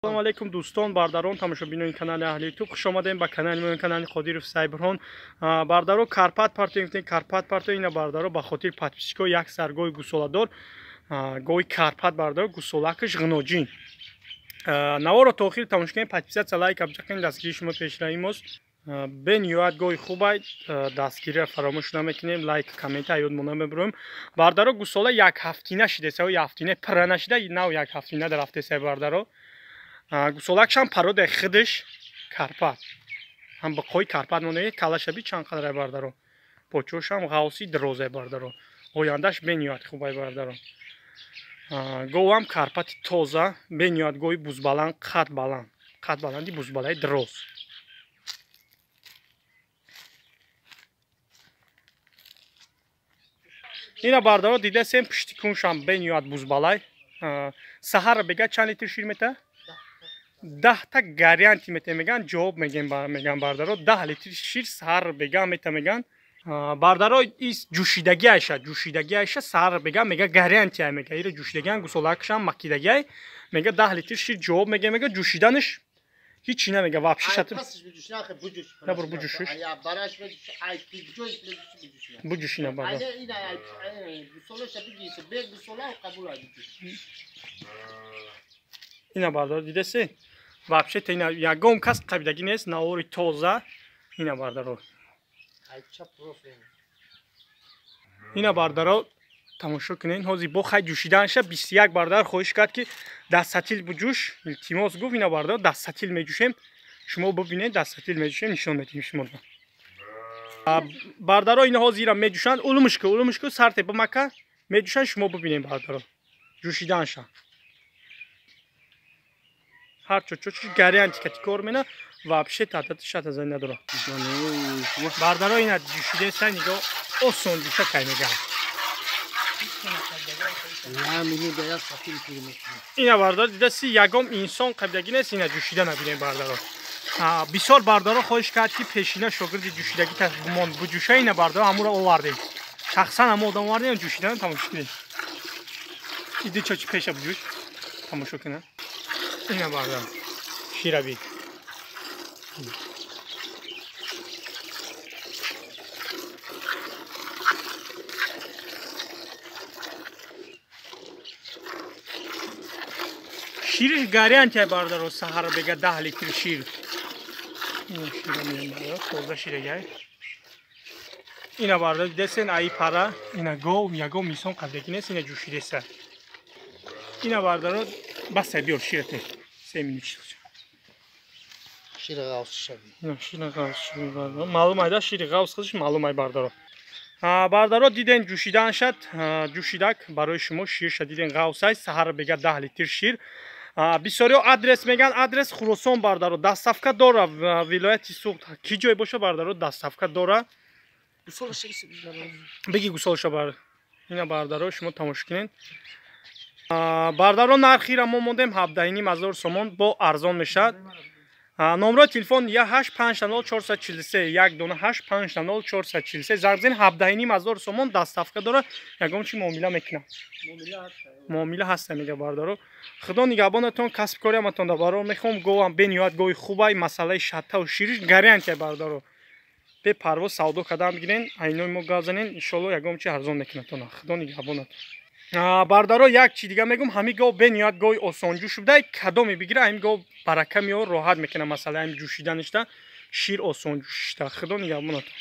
Салом алейкум дӯстон, бардарон, тамошобинони канали Аҳли Ютуб. Хуш омадем ба канали мо, канали Қодиров Сайбурҳон. Бардаро, Карпат партоем, Карпат партоем. Ина бардаро, ба хотири подписчико як саргоҳи гусоладор, гоҳи Карпат бардаро, гусолакаш ғиноҷин. Наворо то охир тамошо кунед, подписаться, лайк абҷақин, дастгирии шумо пешравии мост. Бениҳоят гоҳи хубай, дастгириро фаромӯш намекунем, лайк, коммента ёдмон намебурем. Бардаро, гусола як ҳафтина шидеса, як ҳафтина пирра нашида, нав як ҳафтина дарафтеса бардаро. Гусолакшам пародаи худаш Карпат, ҳам биқои Карпат мондаги, калашаби чанд қадарай бардаро, почошам ғавси дирозай бардаро, ояндаш бениҳоят хубай бардаро. Говам Карпати тоза, бениҳоят гоҳи бузбаланд, қад баланд, қад баланди бузбалаи дироз. Ина бардаро, дидасем, пушти куншам бениҳоят бузбалай. Саҳар бега чанд литр шир мета? 10 та гарантия мета меган, ҷавоб меган бардаро, 10 литр шир саҳар бега мета меган. Бардаро, ис ҷӯшидагӣ айша, ҷӯшидагӣ айша, саҳар бега мега гарантия мега, ира ҷӯшидагиан гусолакшам макидагиай мега, 10 литр шир ҷавоб мега, мега ҷӯшиданаш ҳичи намега вообще шатр. Набур буҷӯшиш. Буҷӯши на бардар. Ина бардар, дидасе? Вообще ина ягон кас қабидагӣ нест, навори тоза. Ина бардаро. Ина бардаро, тамошо кунед, ҳозир бо хай ҷӯшиданша 21 бардар хоҳиш кард, ки дар сатил буҷӯш, илтимос гуфт. Ина бардаро, дар сатил меҷӯшем, шумо бибинед, дар сатил меҷӯшем, нишон медиҳем шуморо. Бардаро, ина ҳозир ира меҷӯшанд, улумушку, улумушку, сарте бимака, меҷӯшанд, шумо бибинед бардаро, ҷӯшиданша. Ҳар чо чо гарантия кати кор мена, вообще татати шата зани надора. Бардаро, ина ҷӯшидеса, нигоҳ, осон ҷӯша кай меган. Ина бардаро, дидаси, ягон инсон қабидагӣ нест, ина ҷӯшида набинем бардаро. Бисёр бардаро хоҳиш кард, ки пешина шогирди ҷӯшидагӣ мон буҷӯша, ина бардаро, ҳамуро овардем. Шахсан ҳамо одам овардем, ҷӯшидан тамошо кунем. Иди чочи пеша буҷӯш, тамошо кунам. Ина бардаро, шираби. Шириш гарантия бардаро, саҳар бега 10 литр шир. Ина шира меям бардаро, тоза ширагай. Ина бардаро, дидесен, аи пара, ина гов, ягон инсон қабдагӣ нест, ина ҷӯшидеса. Ина бардаро, баса биёр ширате. 3 минут шир. Шири ғавс шави. Ина шири ғавс шави бардаро. Маълум айда шири ғавс худаш маълум ай бардаро. Бардаро, диден ҷӯшидан шад, ҷӯшидак барои шумо ширша диден ғавсай, саҳар бега 10 литр шир. Бисёриҳо адрес меган, адрес Хуросон бардаро, доставка дора, вилояти Суғд ки ҷой боша бардаро, доставка дора. Беги гусолаша бар. Ина бардаро, шумо тамошо кунед. Бардаро, нархира мо мондем 17,5 ҳазор сомон, бо арзон мешавад. Номрои телефон 185 443, 1 дона 850 443 занг занед, 17,5 ҳазор сомон, доставка дора, ягон чи муомила мекунам. Муомила ҳаста мега бардаро. Худо нигаҳбонатон, касби кориаматон да барор мехоҳам, говам бениҳоят гоҳи хубай, масъалаи шаттаву шириш гарантия бардаро. Бепарво савдо кардан бигирен, айнои мо гап занен, иншоалло ягон чи арзон мекунатон. Худо нигаҳбонатон. Бардаро, як чи дига мегум, ҳами гов бениҳоят гоҳи осонҷӯш буда, кадоме бигира, ҳами гов барака меор, роҳат мекунад масъалаи ҳами ҷӯшиданишта, шир осонҷӯшишта. Худо нигаҳбонатон.